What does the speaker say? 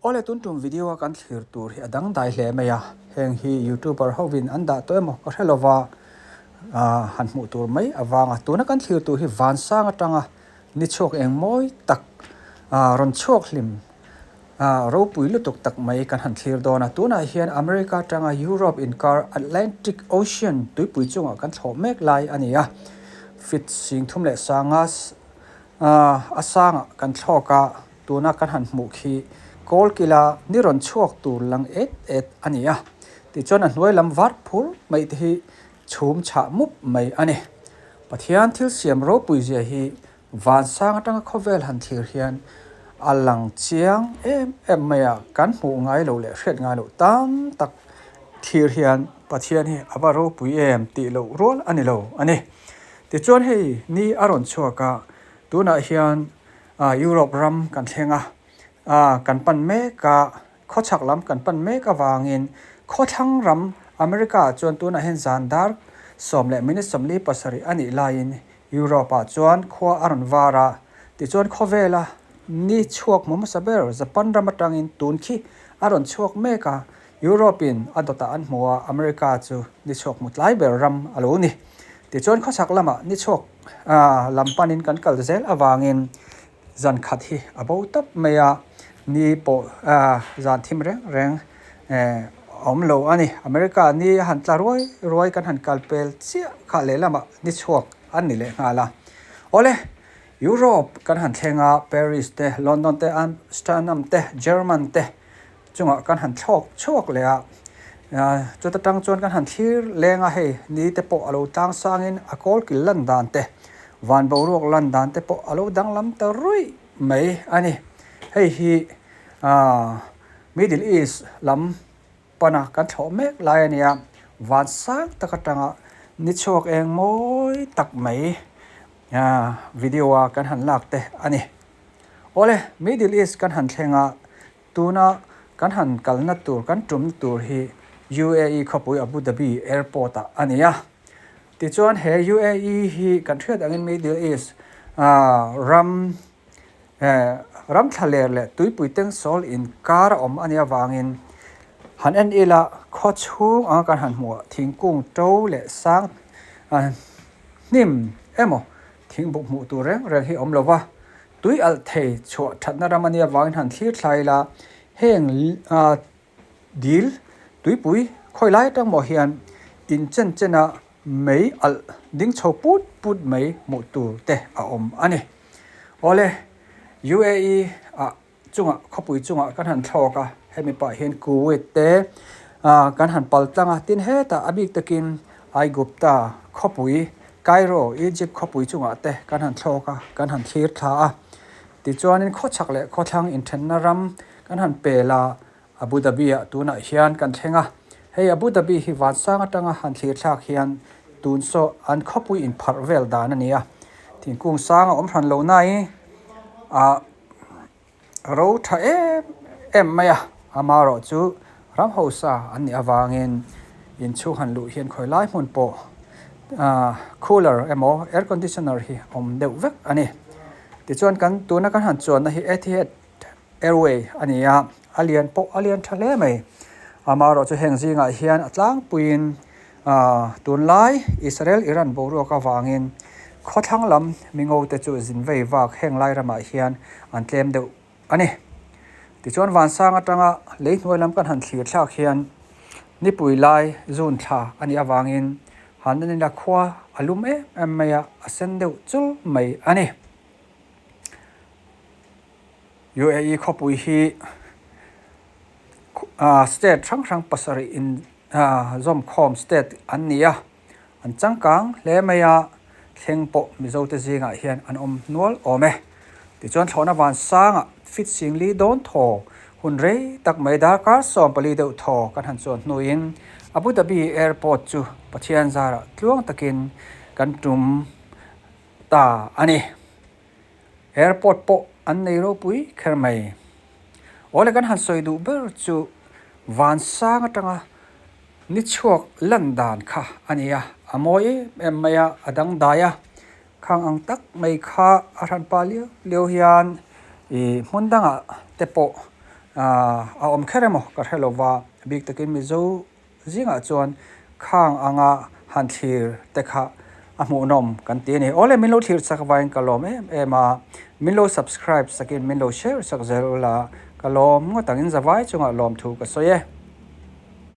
Awle tun tum video a kan thlir tur hi a dangdai hle mai a, heng hi youtuber hovin an dah tawh emaw ka hre lova han hmuh tur mai avanga tuna kan thlir tur hi vansang atanga ni chhuak eng mawi tak rawn chhuak hlim ropui lutuk tak mai kan han thlir dawn a, tunah hian America atanga Europe inkar Atlantic Ocean tuipui chungah kan thlawh mek lai a ni a, feet 35 a sangah kan thlawk a. Tuna kan han hmuh khi kawl kila ni rawn chhuak tur lang et et a ni a, tichuan a hnuai lam var phur mai te hi chhum chhah mup mai a ni. Pathian thil siam ropui zia hi vansang atanga khawvel han thlir hian a lang chiang em em mai a, kan hmuh ngai loh leh hriat ngai loh tam tak thlir hian Pathian hi a va ropui em tih loh rual a ni lo a ni. Tichuan hei ni a rawn chhuak a, tunah hian Europe ram kan thleng a, kan pan mek a, khawchhak lam kan pan mek avangin khawthlang ram America ah chuan tunah hian zan dar 10 minute 47 a nih laiin Europe ah chuan khua a rawn var a, tichuan khawvela ni chhuak hmu hmasa ber Japan ram atangin tun khi a rawn chhuak mek a, Europe in a dawtah an hmu a, America chu ni chhuak hmu tlai ber ram a lo ni. Tichuan khawchhak lamah ni chhuak lam panin kan kal zel avangin zan khat hi a bo tawp mai a, ni pawh zan thim reng reng a awm lo a ni. America ni a han tla ruai ruai kan han kal pel chiah kha lehlamah ni chhuak an ni leh nghal a. Awle, Europe kan han thleng a, Paris te, London te, Amsterdam te, German te chungah kan han thlawk chhuak leh a, chuta tang chuan kan han thlir leng a hei ni te pawh a lo tlang sangin a kawl kil lan dan te van boruak lan dan te pawh a lo danglam ta ruih mai a ni. Hei hi aaa Middle East lam pana kan thlawh mek lai a nia, van sang tak atanga ni chhuak eng mawi tak mai aaa video a kan han lak te a ni. Awle Middle East kan han thleng a. Tuna kan han kalna tur, kan tumna tur hi UAE khawpui Abu Dhabi Airport ah a ni a. Tichuan he UAE hi kan hriat angin Middle East ram ram thlaler leh tuipui tengsawl inkar a awm a nih avangin han en ila khaw chhung anga kan han hmuh ah thingkung to leh sang hnim emaw thingbuk hmuh tur reng reng hi a awm lo va. Tui alh thei chhuah thatna ram a nia vangin han thlir thlai ila, heng dil tuipui khawi lai atang maw hian in chen chena mei alh ding chho put put mai hmuh tur te a awm a ni. Awle, UAE ah chungah khawpui chungah kan han thlawk a, hemi pah hian Kuwait te kan han pal tlang a, tin hetah a bik takin Aigupta khawpui Cairo, Egypt khawpui chungah te kan han thlawk a, kan han thlir thla a. Tichuanin khawchhak leh khawthlang inthenna ram kan han pel a, Abu Dhabi-ah tunah hian kan thleng a. Hei Abu Dhabi hi vansang atanga han thlir thlak hian tun saw an khawpui inpharh vel dan a ni a. Thingkung sang a awm hran lo nai a ro tha em em mai a, amaherawh chu ram hausa an nih avangin inchhung han luh hian khawi lai hmun pawh ah cooler emaw air conditioner hi a awm deuh vek a ni. Tichuan kan tuna kan han chuanna hi Etihad Airway a ni a, a lian pawh a lian tha hle mai. Amaherawh chu heng zingah hian a tlangpuiin ah tunlai Israel Iran boruak avangin khawthlang lam mingo te chu zin vei vak heng lai ramah hian an tlem deuh a ni. Tichuan vansang atanga lei hnuai lam kan han thlir thlak hian nipui lai zun thla a nih avangin han en ila khua a lum em em mai a, a sen deuh chul mai a ni. UAE khawpui hi state hrang hrang pasarih in zawmkhawm state an ni a, an changkang hle mai a, thleng pawh Mizo te zingah hian an awm nual awm e. Tichuan thlawhna vansangah fit singli dawn thaw hun rei tak mai darkar 14 deuh thaw kan han chuan hnuin Abu Dhabi airport chu Pathian zarah tluang takin kan tum ta a ni. Airport pawh an nei ropui kher mai. Awle kan han sawi duh ber chu vansang atanga ni chhuak lan dan kha a ni a, a mawi em em mai a, a dangdai a, khang ang tak mai kha a hranpa liau liau hian ih hmun dangah te pawh Ahh a awm kher emaw ka hre lova bik takin Mizo zingah chuan khang anga han thlir te kha a hmuhnawm kan ti a ni. Awle min lo thlir chak avangin ka lawm em em a, min lo subscribe sakin min lo share sak zel ula ka lawm ngawt ang in zavai chungah lawmthu ka sawi e.